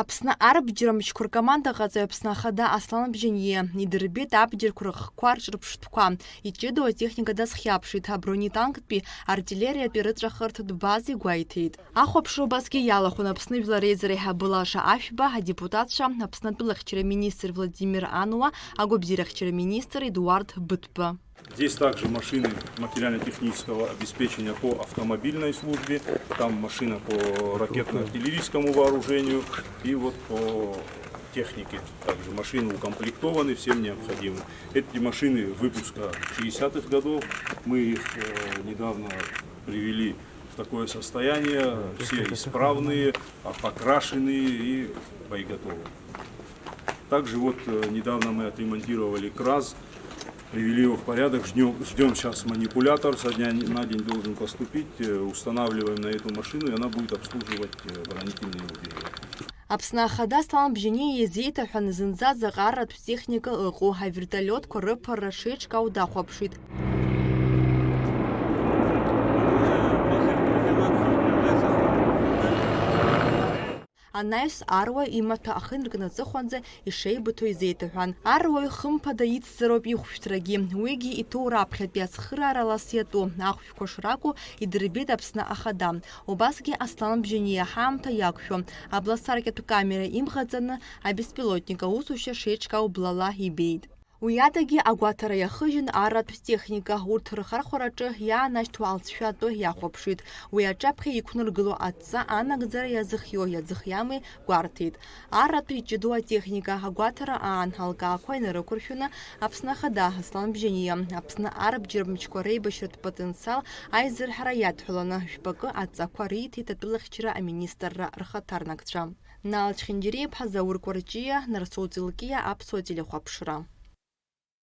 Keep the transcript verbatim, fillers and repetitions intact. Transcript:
Аԥсны арбџьар мчқәа ркомандаҟаҵаҩ Аԥсны Ахада Аслан Бжьаниа идырбеит абџьарқәа рыхқәа рҿырԥштәқәа. Иҷыдоу атехника дазхьаԥшит, абронетанктәи артиллериатәи рыҵәахырҭатә база игәеиҭеит. Ахәаԥшра убасгьы иалахәын Аԥсны Жәлар Реизара аиҳабы Лаша Ашәба, адепутатцәа, Аԥсны атәылахьчара министр Владимир Ануа, агәабзиарахьчара министр Эдуард Бытба. Здесь также машины материально-технического обеспечения по автомобильной службе, там машина по ракетно-артиллерийскому вооружению и вот по технике. Также машины укомплектованы всем необходимым. Эти машины выпуска шестидесятых годов. Мы их э, недавно привели в такое состояние. Все исправные, а, покрашенные и боеготовые. Также вот э, недавно мы отремонтировали КрАЗ, привели его в порядок. Ждем, ждем сейчас манипулятор, со дня на день должен поступить. Э, Устанавливаем на эту машину, и она будет обслуживать э, оборонительные лагеря. Аԥсны Ахада Аслан Бжьаниа иазеиҭаҳәан, зынӡа заҟаратә техника ыҟоу авертолиотқәа рыԥырра шеиҿкаау дахәаԥшит. Анаҩс аруаҩ имаҭәа ахы инаркны аҵыхәанӡа ишеибыҭоу изеиҭаҳәан. Аруаҩ хымԥада ицзароуп ихәшәтәрагьы. Уигьы иҭоу раԥхьатәи ацхыраара лас иатәу ахәшәқәа шракәу идырбеит Аԥсны Ахада. Убасгьы Аслан Бжьаниа ҳаамҭа иақәшәо абласаркьатә камера имӷаҵаны абеспилотник аусушьа шеиҿкаау блала ибеит. Уи адагьы агәаҭара иахыжьын арратә техника, урҭ рхархәараҿы иаанашьҭуа алҵшәа атәы иахәаԥшит. Уи аҿаԥхьа иқәнаргыло адҵа анагӡара иазыхиоу иаӡыхиамеи гәарҭеит. Арратә иҷыдоу атехника агәаҭара аан алкаақәа инарықәыршәаны Аԥсны Ахада Аслан Бжьаниа, Аԥсны арбџьар мчқәа реибашьратә потенциал аизырҳара иадҳәаланы жәпакы адҵақәа риҭеит атәылахьчара аминистрра рхаҭарнакцәа. Нал Чхинџьириаԥҳа, Заур Кәарҷиа, Нарсоу Ҵилкиа, Аԥсуа телехәаԥшра.